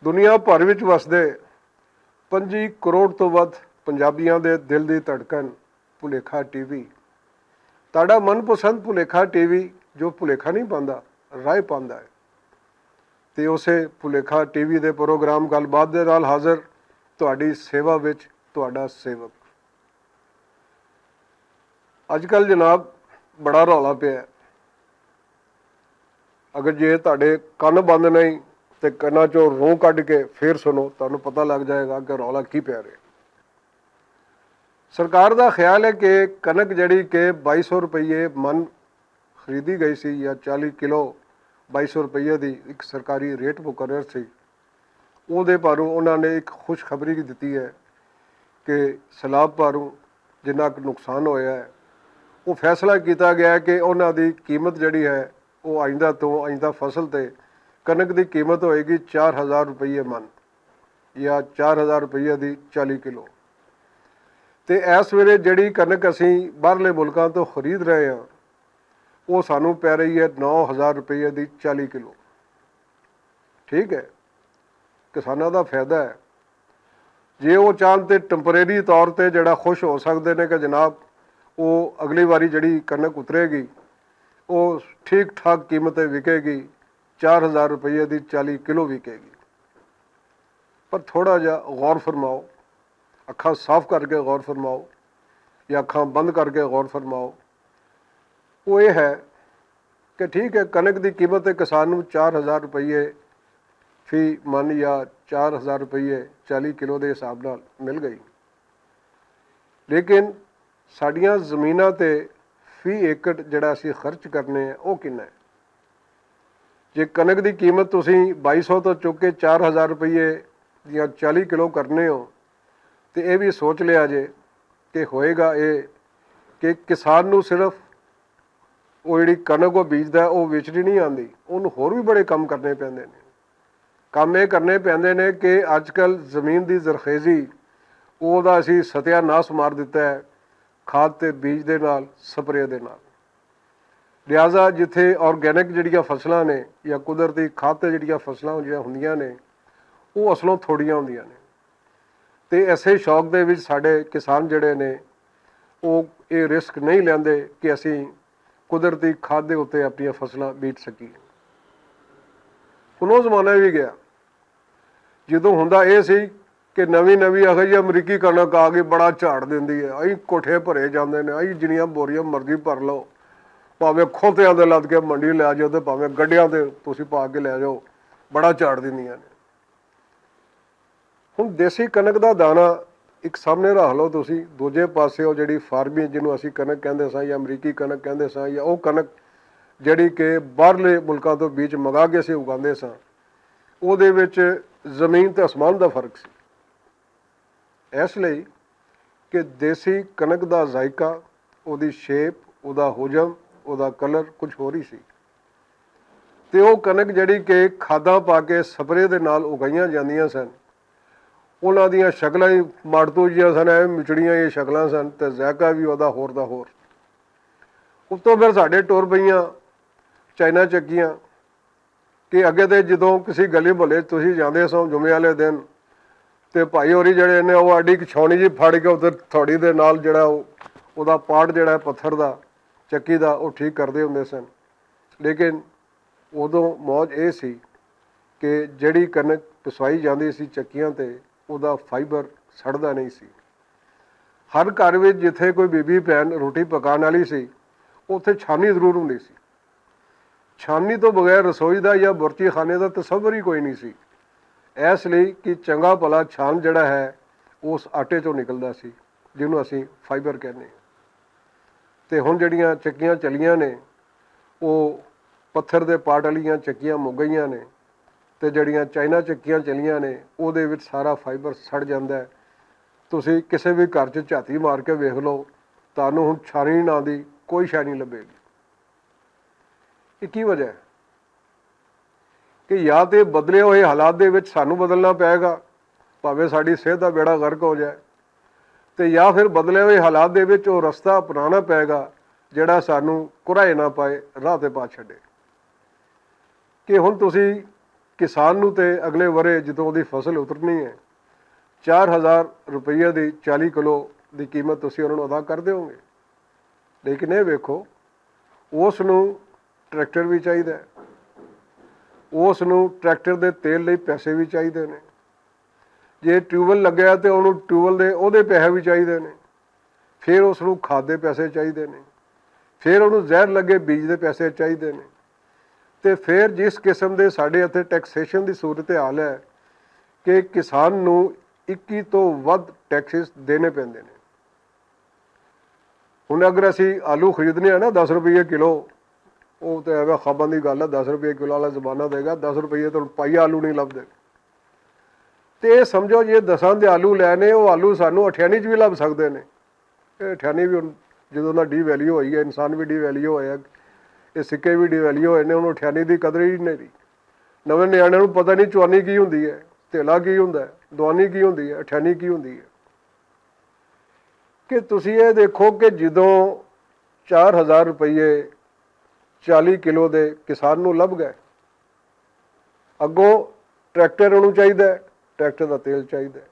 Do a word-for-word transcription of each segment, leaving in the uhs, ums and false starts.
دنیا بھر وچ وسدے پنجی کروڑ توں ودھ پنجابیاں دے دل دی دھڑکن، بھلیکھا ٹی وی۔ تہاڈا من پسند بھلیکھا ٹی وی، جو بھلیکھا نہیں پاندا، رائے پاندا ہے۔ تے اسے بھلیکھا ٹی وی دے پروگرام گل بات دے نال حاضر، تہاڈی سیوا وچ تہاڈا سیوک۔ اج کل جناب، بڑا رولا پیا ہے۔ اگر جے تہاڈے کن بند نہیں تے کناں چوں روں کڈ کے فیر سنو، تہانوں پتہ لگ جائے گا کہ رولا کی پیا رہے۔ سرکار دا خیال ہے کہ کنک جڑی کہ بائی سو روپیے من خریدی گئی سی یا چالی کلو، بائی سو روپیے دی ایک سرکاری ریٹ مقرر سی، اوہدے پاروں انہاں نے ایک خوشخبری دتی ہے کہ سیلاب پاروں جنہاں کو نقصان ہویا ہے، وہ فیصلہ کیتا گیا ہے کہ انہاں دی قیمت جڑی ہے، وہ آئندہ توں آئندہ فصل تے کنک دی قیمت ہوئے گی چار ہزار روپیے من، یا چار ہزار روپیے دی چالی کلو۔ تے ایس ویلے جڑی کنک اسی باہرلے ملکاں توں خرید رہے ہاں، وہ سانوں پے رہی ہے نو ہزار روپیے دی چالی کلو۔ ٹھیک ہے، کساناں دا فائدہ ہے۔ جے وہ چاہن تے ٹمپریری طور تے جڑا خوش ہو سکدے نے کہ جناب، وہ اگلی واری جڑی کنک اترے گی، وہ ٹھیک ٹھاک قیمت تے وکے گی، چار ہزار روپیے دی چالی کلو وکے گی۔ پر تھوڑا جا غور فرماؤ، اکھاں صاف کر کے غور فرماؤ، یا اکھاں بند کر کے غور فرماؤ۔ وہ یہ ہے کہ ٹھیک ہے، کنک دی قیمت تے کسان نوں چار ہزار روپیے فی من یا چار ہزار روپیے چالی کلو دے حساب نال مل گئی، لیکن ساڈیاں زمیناں تے فی ایکڑ جڑا اسی خرچ کرنے ہیں، او کنا ہے؟ جے کنک دی قیمت تسی بائی سو تو چک کے چار ہزار روپیے دیاں چالی کلو کرنے ہو، تے اے وی سوچ لیا جے کہ ہوئے گا اے کہ کسان نوں صرف او جڑی کنک او بیجدا ہے، او ویچنی نہیں آندی، اونوں ہور وی بڑے کم کرنے پیندے نے۔ کم اے کرنے پیندے نے کہ اج کل زمین دی زرخیزی، او دا اسی ستیا ناس مار دتا ہے، کھاد تے بیج دے نال، سپرے دے نال۔ لہذا جتھے آرگینک جڑیاں فصلاں نے یا قدرتی کھاد تے جڑیاں فصلاں جڑیاں ہوندیاں نے، او اصلوں تھوڑیاں ہوندیاں نے۔ تے ایسے شوق دے وچ ساڈے کسان جڑے نے، او اے رسک نہیں لیندے کہ اسی قدرتی کھاد دے اتے اپنیاں فصلاں بیچ سکیے۔ ہن او زمانہ وی گیا، جدوں ہوندا اے سی کہ نویں نویں آخر جی امریکی کنک آ گئی، بڑا جھاڑ دیندی ہے، ائی کوٹھے بھرے جاندے نے، ائی جنیاں بوریاں مرضی بھر لو، بھاویں کھوتیاں دے لد کے منڈی لے جاؤ تے بھاویں گڈیاں تے تسی پا کے لے جاؤ، بڑا جھاڑ دیندیاں نے۔ ہن دیسی کنک دا دانا اک سامنے رکھ لو تسی، دوجے پاسے او جڑی فارمی جنوں اسی کنک کہندے ساں یا امریکی کنک کہندے ساں یا او کنک جڑی کہ باہرلے ملکاں توں بیچ منگا کے اسی اگاندے ساں، او دے وچ زمین تے آسمان دا فرق سی۔ اس لئی کہ دیسی کنک دا ذائقہ، او دی شیپ، او دا حجم، او دا کلر کچھ ہور ہی سی۔ تے او کنک جڑی کہ کھاداں پا کے سپرے دے نال اگائیاں جاندیاں سن، انہاں دیاں شکلاں ہی ماڑتو جیاں سن، ایویں مچڑیاں یہ شکلاں سن تے ذائقہ وی او دا ہور دا ہور۔ اتوں پھر ساڈے ٹر پئیاں چائنا چکیاں، کہ اگے تے جدوں کسی گلی محلے تسی جاندے سو جمعے والے دن، تے بھائی ہوری جڑے نے او اڈی کچھونی جی پھڑ کے اتھے تھوڑی دے نال جڑا او، او دا پارٹ جڑا ہے پتھر دا، چکی دا، او ٹھیک کردے ہوندے سن۔ لیکن ادوں موج اے سی کہ جڑی کنک پسوائی جاندی سی چکیاں تے، او دا فائبر سڑدا نہیں سی۔ ہر گھر وچ جتھے کوئی بی بی بھین روٹی پکان والی سی، اتھے چھانی ضرور ہوندی سی۔ چھانی تو بغیر رسوئی دا یا برچی خانے دا تصور ہی کوئی نہیں سی۔ ایس لئی کہ چنگا بھلا چھان جڑا ہے، اس آٹے چوں نکلدا سی، جنوں اسی فائبر کہنے ہاں۔ تے ہن جڑیاں چکیاں چلیاں نے، او پتھر دے پاٹ والیاں چکیاں مک گئیاں نے، تے جڑیاں چائنا چکیاں چلیاں نے، او دے وچ سارا فائبر سڑ جاندا ہے۔ تسی کسے وی گھر چ جھاتی مار کے ویکھ لو، تانوں ہن چھانی ناں دی کوئی شے نہیں لبھے گی۔ یہ کی وجہ ہے؟ کہ یا تے بدلے ہوئے حالات دے وچ سانوں بدلنا پائے گا، بھاویں ساڈی صحت دا بیڑا غرق ہو جائے، تے یا پھر بدلے ہوئے حالات دے وچ او رستہ اپنانا پائے گا جڑا سانوں کراہے نہ پائے، راہ تے پا چھڈے۔ کہ ہن تسی کسان نوں تے اگلے ورے جدوں اوہدی فصل اترنی ہے، چار ہزار روپیہ دی چالی کلو دی قیمت تسی انہاں نوں ادا کر دیو گے۔ لیکن ایہہ ویکھو، اس نوں ٹریکٹر وی چاہیدا ہے، اس نوں ٹریکٹر دے تیل لئی پیسے وی چاہیدے نے۔ جے ٹیوبل لگیا تے انہوں ٹیوبل دے اوہدے پیسے وی چاہیدے نے۔ فیر اس نوں کھاد دے پیسے چاہیدے نے۔ فیر انہوں زہر لگے بیج دے پیسے چاہیدے نے۔ تے فیر جس قسم دے ساڈے اتھے ٹیکسیشن دی صورتحال ہے کہ کسان نوں اکی توں ودھ ٹیکسز دینے پیندے نے۔ ہن اگر اسی آلو خریدنے آں نا دس روپیے کلو، او تے ایویں خواباں دی گل ہے، دس روپیے کلو والا زمانہ دے گا، دس روپیے تے ہن پائی آلو نہیں لبھدے۔ تے ایہہ سمجھو جے دساں دے آلو لینے، او آلو سانوں اٹھیانی چ وی لبھ سکدے نے۔ اے اٹھیانی وی ہن جدوں دا ڈی ویلیو ہوئی ہے، انسان وی ڈی ویلیو ہویا، اے سکے وی ڈی ویلیو ہوئے نے، ہن اٹھیانی دی قدر ہی نہیں رہی۔ نویں نیانیاں نوں پتہ نہیں چوانی کی ہوندی ہے، تیلا کی ہوندا ہے، دوانی کی ہوندی ہے، اٹھیانی کی ہوندی ہے۔ کہ تسی ایہہ دیکھو کہ جدوں چار ہزار روپیے چالی کلو دے کسان نوں لبھ گئے، اگوں ٹریکٹر انہوں چاہیدا ہے، ٹریکٹر دا تیل چاہیدا ہے،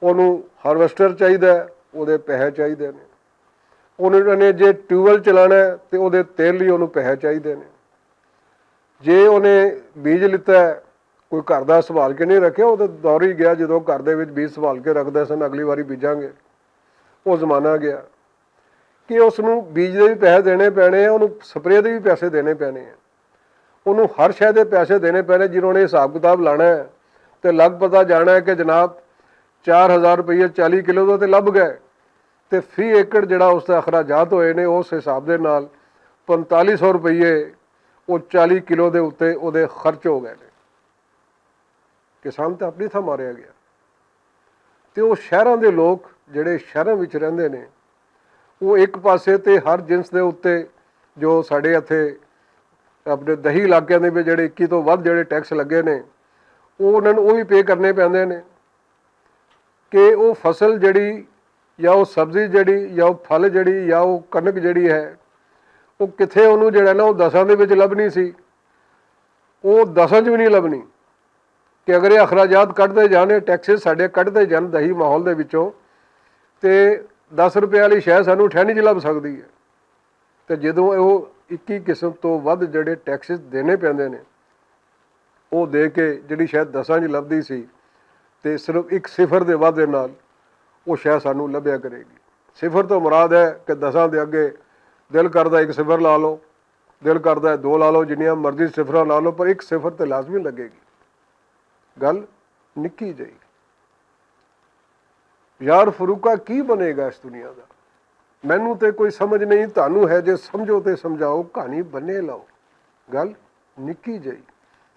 انہوں ہارویسٹر چاہیدا ہے، اوہدے پیسے چاہیدے نے۔ انہوں نے جے ٹیوبل چلانا ہے تے اوہدے تیل لئی انہوں پیسے چاہیدے نے۔ جے انہیں بیج لیتا ہے، کوئی گھر دا سنبھال کے نہیں رکھیا، او تے دور ہی گیا جدوں گھر دے وچ بیج سنبھال کے رکھدے سن، اگلی واری بیجاں گے۔ او زمانہ گیا کہ اس نوں بیج دے وی پیسے دینے پینے ہیں، انہوں سپرے دے وی پیسے دینے پینے ہیں، انہوں ہر شے دے پیسے دینے پینے۔ جنہوں نے حساب کتاب لانا ہے تے لگ پتا جانا ہے کہ جناب، چار ہزار روپیے چالی کلو دے تے لب گئے، تے فی ایکڑ جڑا اس دے اخراجات ہوئے نے، اس حساب دے نال پنتالی سو روپیے او چالی کلو دے اُتے اوہدے خرچ ہو گئے نے۔ کسان تے اپنی تھاں ماریا گیا۔ تے او شہراں دے لوک جڑے شہراں وچ رہندے نے، او اک پاسے تے ہر جنس دے اُتے جو ساڈے اتھے اپنے دہی علاقیاں دے وچ جڑے اکی توں ودھ جڑے ٹیکس لگے نے، او انہاں نوں او وی پے کرنے پیندے نے۔ کہ او فصل جڑی یا او سبزی جڑی یا او پھل جڑی یا او کنک جڑی ہے، او کتھے انہوں جڑا نا او دساں دے وچ لبنی سی، او دساں چ وی نہیں لبنی۔ کہ اگر یہ اخراجات کڈتے جان، یہ ٹیکسز ساڈے کڈتے جان دہی ماحول دے وچوں، تے دس روپے والی شے سانوں اٹھانی چ لب سکدی ہے۔ تے جدوں او اکی قسم توں ودھ جڑے ٹیکسز دینے پیندے نے، او دے کے جڑی شاید دساں چ لبدی سی، تے صرف اک صفر دے وعدے نال او شاید سانوں لبھیا کرے گی۔ صفر توں مراد ہے کہ دساں دے اگے دل کردا اک صفر لا لو، دل کردا ہے دو لا لو، جنیاں مرضی صفراں لا لو، پر اک صفر تے لازمی لگے گی۔ گل نکی جئی۔ یار فروقہ کی بنے گا اس دنیا دا؟ مینوں تے کوئی سمجھ نہیں، تانوں ہے جے سمجھو تے سمجھاؤ، کہانی بنے لاؤ۔ گل نکی جئی۔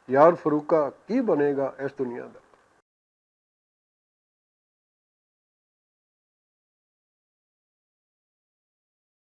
یار فروقہ کی بنے گا اس دنیا دا؟